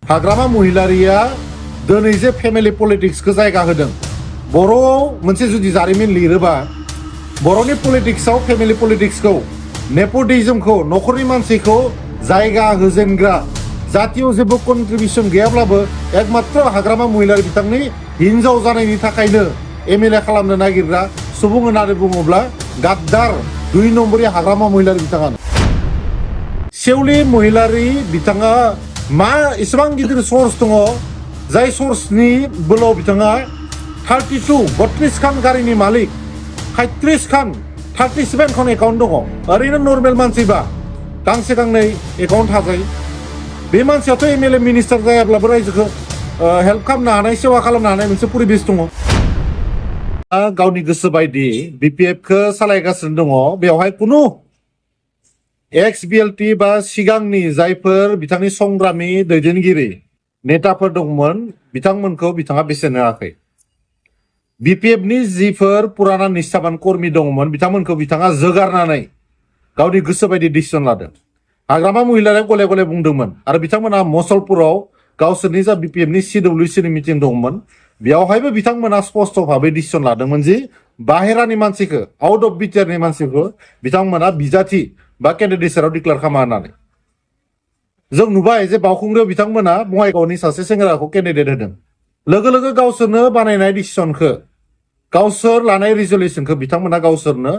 हाग्रामा महिलारिया दिनै जे फेमिलि पलिटिक्सखौ जायगा होदों बर'आव मोनसे जुदि जारिमिन लिरोबा बर'नि पलिटिक्सआव फेमिलि पलिटिक्सखौ नेपटिज्मखौ न'खरनि मानसिखौ जायगा होजेनग्रा जातियाव जेबो कन्ट्रिबिउसन गैयाब्लाबो एकमात्र हाग्रामा महिलारि बिथांनि हिनजाव जानायनि थाखायनो एमएलए खालामनो नागिरग्रा सुबुं होननानै बुङोब्ला गाद्दार 2 नम्बरनि हाग्रामा महिलारि बिथाङानो सेवलि महिलारि बिथाङा मा एसेबां गिदिर सर्स दङ जाय सर्सनि बोलाव बिथाङा 32 खान गारिनि मालिक 35 खान 37 खान एकाउन्ट दङ ओरैनो नर्मेल मानसिबा गांसे गांनै एकाउन्ट थाजायो बे मानसियाथ' एमएलए मिनिस्टार जायाब्लाबो रायजोखौ हेल्प खालामनो हानाय सेवा खालामनो हानाय मोनसे परिबेस दङ गावनि गोसो बायदि बिपिएफखौ सालायगासिनो दङ बेवहाय कुनु एक्स बिएलटि बा सिगांनि जायफोर बिथांनि संग्रामि दैदेनगिरि नेताफोर दंमोन बिथांमोनखौ बिथाङा बेसेन होआखै बिपिएफनि जिफोर पुराना निष्ठाबान कर्मि दंमोन बिथांमोनखौ बिथाङा जोगारनानै गावनि गोसो बायदि डिसिसन लादों हाग्रामा महिलारिया गले गले बुंदोंमोन आरो बिथांमोना मसलपुराव गावसोरनि जा बिपिएफनि सिडब्लिउसिनि मिटिं दंमोन बेवहायबो बिथांमोना स्पष्ट भाबै डिसिसन लादोंमोन जि बाहेरानि मानसिखौ आउट अफ बिटिआरनि मानसिखौ बिथांमोना बिजाथि बा केन्डिडेटसाराव डिक्लेयार खालामा होननानै जों नुबाय जे बावखुंग्रियाव बिथांमोना बङाइगावनि सासे सेंग्राखौ केन्डिडेट होदों लोगो लोगो गावसोरनो बानायनाय डिसिसनखौ गावसोर लानाय रिजलिउसनखौ बिथांमोना गावसोरनो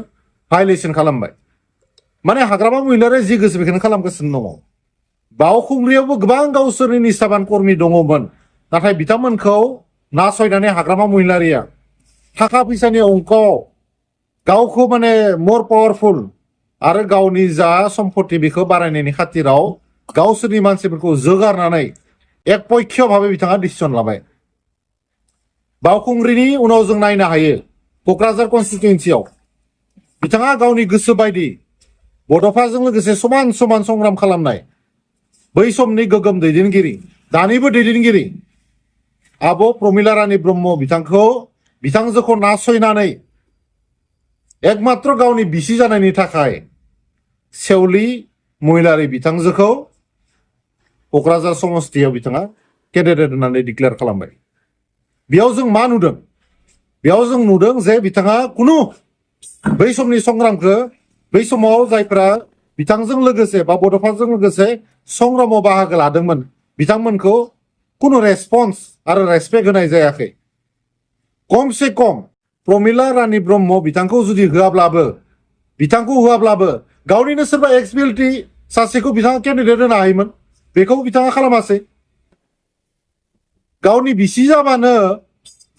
भायलेसन खालामबाय माने हाग्रामा महिलारिया जि गोसो बेखौनो खालामगासिनो दङ बावखुंग्रियावबो गोबां गावसोरनि निष्ठाबान कर्मि दङमोन नाथाय बिथांमोनखौ नासयनानै हाग्रामा महिलारिया थाखा फैसानि अंकआव गावखौ माने मोर पावारफुल आरो गावनि जा सम्पति बेखौ बारायनायनि खाथिराव गावसोरनि मानसिफोरखौ जोगारनानै एक पक्ष भाबै बिथाङा डिसिसन लाबाय बावखुंग्रिनि उनाव जों नायनो हायो क'क्राझार कनस्टिटुएन्सियाव बिथाङा गावनि गोसो बायदि बड'फाजों लोगोसे समान समान संग्राम खालामनाय बै समनि गोगोम दैदेनगिरि दानिबो दैदेनगिरि आब' प्रमिला रानी ब्रह्म बिथांजोखौ नासयनानै एकमात्र गावनि बिसि जानायनि थाखाय सेवलि महिलारि बिथांजोखौ क'क्राझार समस्तियाव बिथाङा केन्डिडेट होननानै डिक्लेयार खालामबाय बेयाव जों मा नुदों बेयाव जों नुदों जे बिथाङा कुनु बै समनि संग्रामखौ बै समाव जायफोरा बिथांजों लोगोसे बा बड'फाजों लोगोसे संग्रामाव बाहागो लादोंमोन बिथांमोनखौ कुनु रेसपन्स आरो रेसपेक्ट होनाय जायाखै खमसे खम प्रमिला रानी ब्रह्म बिथांखौ जुदि होआब्लाबो गावनिनो सोरबा एक्स बिएलटि सासेखौ बिथाङा केन्डिडेट होनो हायोमोन बेखौ बिथाङा खालामासै गावनि बिसि जाबानो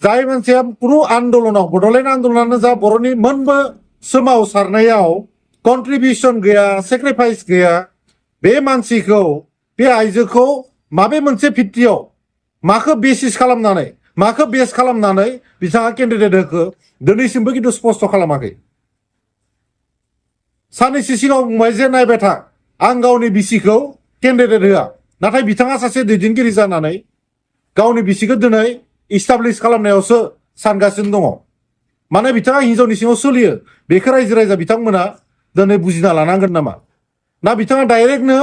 जाय मानसिया कुनु आन्दलनाव बड'लेण्ड आन्दलनानो जा बर'नि मोनबो सोमावसारनायाव कन्ट्रिबिउसन गैया सेक्रिफाइस गैया बे मानसिखौ बे आइजोखौ माबे मोनसे भित्तियाव माखौ बेसिस खालामनानै माखौ बेस खालामनानै बिथाङा केन्डिडेट होखो दिनैसिमबो खिन्थु स्पष्ट खालामाखै साननैसो सिगाङाव बुंबाय जे नायबाय था आं गावनि बिसिखौ केन्डिडेट होआ नाथाय बिथाङा सासे दैदेनगिरि जानानै गावनि बिसिखौ दिनै इस्टाब्लिश खालामनायावसो सानगासिनो दङ माने बिथाङा हिनजावनि सिङाव सोलियो बेखौ रायजो राजा बिथांमोना दिनै बुजिना लानांगोन नामा ना बिथाङा डाइरेक्टनो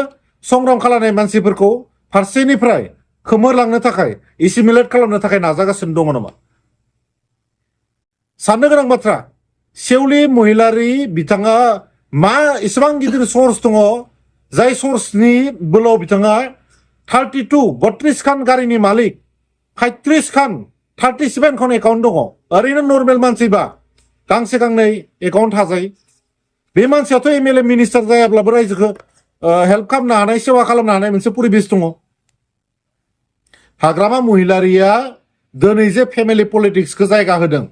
संग्राम खालामनाय मानसिफोरखौ फारसेनिफ्राय खोमोरलांनो थाखाय एसिमिलेट खालामनो थाखाय नाजागासिनो दङ नामा साननो गोनां बाथ्रा सेवलि महिलारि बिथाङा मा एसेबां गिदिर सर्स दङ जाय सर्सनि बोलाव बिथाङा 32 खान गारिनि मालिक 35 खान 37 खान एकाउन्ट दङ ओरैनो नर्मेल मानसिबा गांसे गांनै एकाउन्ट थाजायो बे मानसियाथ' एमएलए मिनिस्टार जायाब्लाबो रायजोखौ हेल्प खालामनो हानाय सेवा खालामनो हानाय मोनसे परिबेस दङ हाग्रामा महिलारिया दिनै जे फेमिलि पलिटिक्सखौ जायगा होदों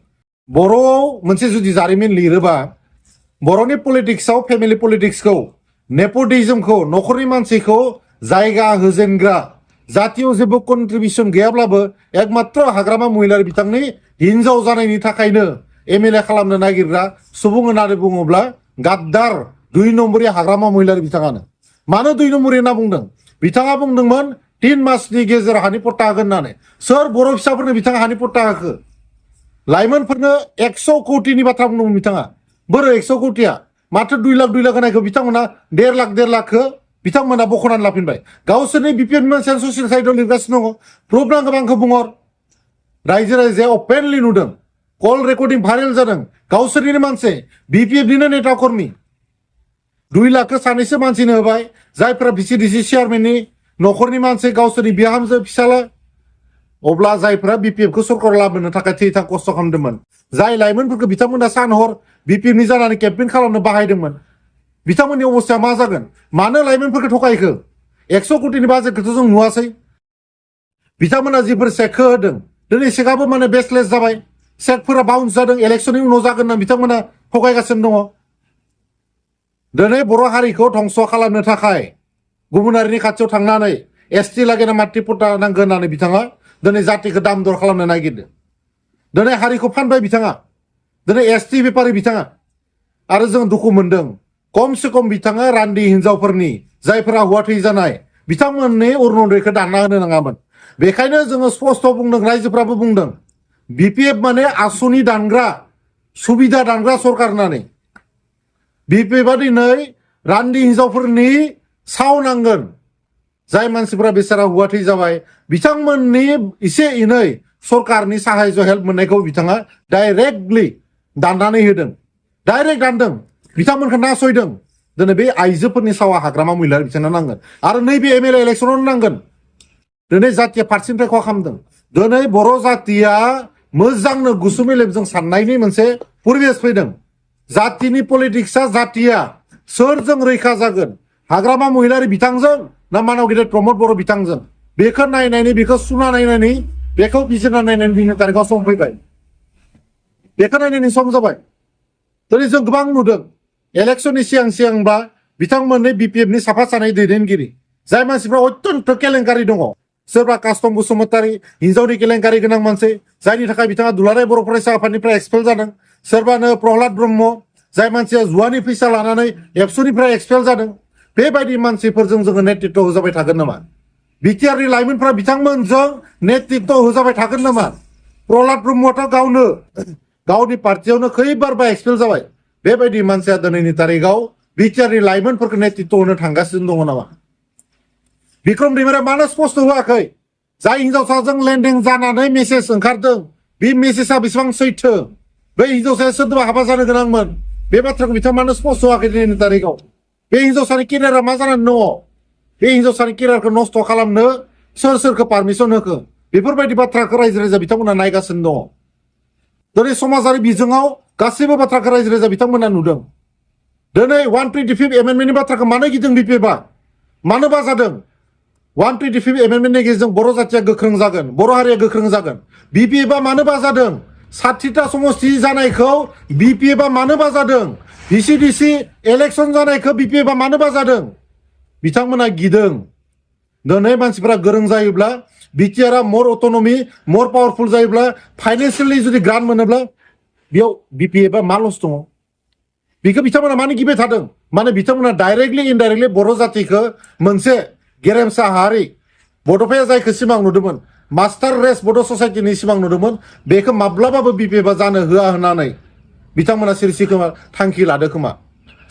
बर'आव मोनसे जुदि जारिमिन लिरोबा बर'नि पलिटिक्सआव फेमिलि पलिटिक्सखौ नेपटिज्मखौ न'खरनि मानसिखौ जायगा होजेनग्रा जातियाव जेबो कन्ट्रिबिउसन गैयाब्लाबो एकमात्र हाग्रामा महिलारि बिथांनि हिनजाव जानायनि थाखायनो एमएलए खालामनो नागिरग्रा सुबुं होननानै बुङोब्ला गाद्दार 2 नम्बरनि हाग्रामा महिलारि बिथाङानो मानो 2 नम्बरनि होनना बुंदों बिथाङा बुंदोंमोन 3 मासनि गेजेराव हानि पट्टा होगोन होननानै सोर बर' फिसाफोरनो बिथाङा हानि पट्टा होखो लाइमोनफोरनो 100 कौटिनि बाथ्रा बुंदोंमोन बिथाङा बोरै 100 कौटिया माथ्र 2 लाख होनायखौ बिथांमोना 1.5 लाख बिथांमोना बख'नानै लाफिनबाय गावसोरनि बिपिएफनि मानसियानो ससियेल साइटआव लिरगासिनो दङ प्रुफना गोबांखौ बुंहर रायजो राजाया अपेनलि नुदों कल रेकर्डिं भाइरेल जादों गावसोरनिनो मानसि बिपिएफनिनो नेता कर्मी 2 लाखखौ सानैसो मानसिनो होबाय जायफोरा भिसिडिसि चेयारमेननि न'खरनि मानसि गावसोरनि बिहामजो फिसाला अब्ला जायफोरा बिपिएफखौ सरकार लाबोनो थाखाय थैथां खस्थ' खालामदोंमोन जाय लाइमोनफोरखौ बिथांमोना सान हर बिपिएफनि जानानै केम्पेइन खालामनो बाहायदोंमोन बिथांमोननि अबस्थाया मा जागोन मानो लाइमोनफोरखौ थगायखो 100 कोटिनि बाजेटखौथ' जों नुवासै बिथांमोना जिफोर सेकखौ होदों दिनै सेकआबो माने बेसलेस जाबाय सेकफोरा बाउन्स जादों इलेक्सननि उनाव जागोन होनना बिथांमोना थगायगासिनो दङ दिनै बर' हारिखौ धंस' खालामनो थाखाय गुबुन हारिनि खाथियाव थांनानै एसटि लागेना मातृपट्टा नांगोन होननानै बिथाङा दिनै जातिखौ दाम दर खालामनो नागिरदों दिनै हारिखौ फानबाय बिथाङा दिनै एसटि बेपारि बिथाङा आरो जों दुखु मोनदों खमसे खम बिथाङा रान्दि हिनजावफोरनि जायफोरा हौवा थै जानाय बिथांमोननि अरुनदयखौ दानना होनो नाङामोन बेखायनो जोङो स्पष्ट बुंदों रायजोफ्राबो बुंदों बिपिएफ माने आसुनि दानग्रा सुबिदा दानग्रा सरकार होननानै बिपिएफआ दिनै रान्दि हिनजावफोरनि साव नांगोन जाय मानसिफोरा बेसारा हौवा थै जाबाय बिथांमोननि एसे एनै सरकारनि साहायज हेल्प मोननायखौ बिथाङा डाइरेक्टलि दाननानै होदों डाइरेक्ट दानदों बिथांमोनखौ नासयदों दिनै बे आइजोफोरनि सावा हाग्रामा महिला बिथांनो नांगोन आरो नैबे एमएलए इलेक्सनावनो नांगोन दिनै जातिया फारसेनिफ्राय खहा खालामदों दिनै बर' जातिया मोजांनो गुसु मेलेमजों साननायनि मोनसे परिबेस फैदों जातिनि पलिटिक्सआ जातिया सोरजों रैखा जागोन हाग्रामा महिलारि बिथांजों ना मानाव गेदेर प्रमद बर' बिथांजों बेखौ नायनायनि बेखौ सुना नायनायनि बेखौ बिजिरना नायनायनि बिनि तारिखआव सम फैबाय बेखौ नायनायनि सम जाबाय दिनै जों गोबां नुदों इलेक्सननि सिगांबा बिथांमोननि बिपिएफनि साफा सानै दैदेनगिरि जाय मानसिफ्रा अत्यन्त केलेंकारि दङ सोरबा कास्टम बसुमतारी हिन्जावनि केलेंकारि गोनां मानसि जायनि थाखाय बिथाङा दुलाराय बर' फरायसा आफादनिफ्राय एक्सपेल जादों सोरबानो प्रह्लाद ब्रह्म जाय मानसिया जुवानि फैसा लानानै एबसुनिफ्राय एक्सपेल जादों बेबायदि मानसिफोरजों जोङो नेतृत्व होजाबाय थागोन नामा बिटिआरनि लाइमोनफ्रा बिथांमोनजों नेतृत्व होजाबाय थागोन नामा प्रह्लाद ब्रह्मआथ' गावनो गावनि पार्टियावनो खैबारबा एक्सपेल जाबाय बेबायदि मानसिया दिनैनि तारिखआव बिटिआरनि लाइमोनफोरखौ नेतृत्व होनो थांगासिनो दङ नामा बिक्रम दैमारिया मानो स्पष्ट होआखै जाय हिनजावसाजों लेनदेन जानानै मेसेज ओंखारदों बे मेसेजआ बेसेबां सैथो बै हिनजावसाया सोरदोबा हाबा जानो गोनांमोन बे बाथ्राखौ बिथाङा मानो स्पष्ट होआखै दिनैनि तारिखआव बे हिनजावसानि केरियारा मा जानानै दङ बे हिनजावसानि केरियारखौ नस्थ' खालामनो सोर सोरखौ पारमिसन होखो बेफोरबायदि बाथ्राखौ रायजो राजा बिथांमोना नायगासिनो दङ दिनै समाजारि बिजोङाव गासैबो बाथ्राखौ रायजो राजा बिथांमोना नुदों दिनै 125 एमेन्डमेन्टनि बाथ्राखौ मानो गिदों बिपिएफआ मानोबा जादों 125 एमेन्डमेन्टनि गेजेरजों बर' जातिया गोख्रों जागोन बर' हारिया गोख्रों जागोन बिपिएफआ मानोबा जादों 60टा समस्ति जानायखौ बिपिएफआ मानोबा जादों भिसिडिसि इलेक्सन जानायखौ बिपिएफआ मानोबा जादों बिथांमोना गिदों दिनै मानसिफोरा गोरों जायोब्ला बिटिआरआ मर अट'नमि मर पावारफुल जायोब्ला फाइनेन्सियेलि जुदि ग्रान्ट मोनोब्ला बेयाव बिपिएफआ मा लस दङ बेखौ बिथांमोना मानो गिबाय थादों माने बिथांमोना डाइरेक्टलि इनडाइरेक्टलि बर' जातिखौ मोनसे गेरेमसा हारि बड'फाया जायखौ सिमां नुदोंमोन मास्टार रेस बड' ससाइटिनि सिमां नुदोंमोन बेखौ माब्लाबाबो बिपिएफआ जानो होआ होननानै बिथांमोना सिरिसि खोमा थांखि लादों खोमा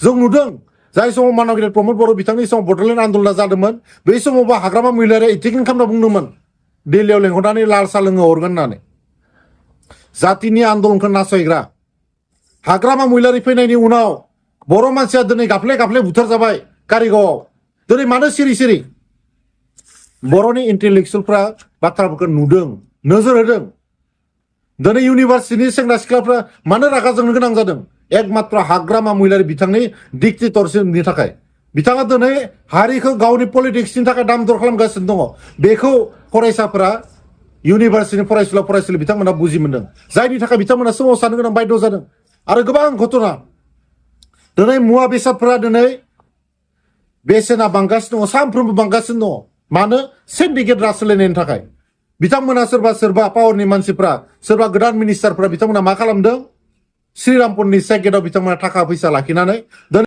जों नुदों जाय समाव मानव गेदेर प्रमद बर' बिथांनि समाव बड'लेण्ड आन्दलना जादोंमोन बै समावबा हाग्रामा महिलारिया इथिकिं खालामना बुंदोंमोन दिल्लीयाव लेंहरनानै लाल साहा लोंहो हरगोन होननानै जातिनि आन्दलनखौ नासयग्रा हाग्रामा महिलारि फैनायनि उनाव बर' मानसिया दिनै गाफ्ले गाफ्ले बुथार जाबाय कारिगावआव दिनै मानो सिरि सिरि बर'नि इन्टेलेक्सुयेलफ्रा बाथ्राफोरखौ नुदों नोजोर होदों दिनै इउनिभार्सिटिनि सेंग्रा सिख्लाफ्रा मानो रागा जोंनो गोनां जादों एकमात्र हाग्रामा महिलारि बिथांनि डिक्टेटरशिपनि थाखाय बिथाङा दिनै हारिखौ गावनि पलिटिक्सनि थाखाय दाम दर खालामगासिनो दङ बेखौ फरायसाफोरा इउनिभार्सिटिनि फरायसुला फरायसुलि बिथांमोना बुजि मोनदों जायनि थाखाय बिथांमोना सोमावसारनो गोनां बायद' जादों आरो गोबां घटना दिनै मुवा बेसादफोरा दिनै बेसेना बांगासिनो दङ सानफ्रोमबो बांगासिनो दङ मानो सिन्डिकेट राज सोलायनायनि थाखाय बिथांमोना सोरबा सोरबा पावारनि मानसिफ्रा सोरबा गोदान मिनिस्टारफ्रा बिथांमोना मा खालामदों श्रीरामपुरनि सेक गेटआव बिथांमोना थाखा फैसा लाखिनानै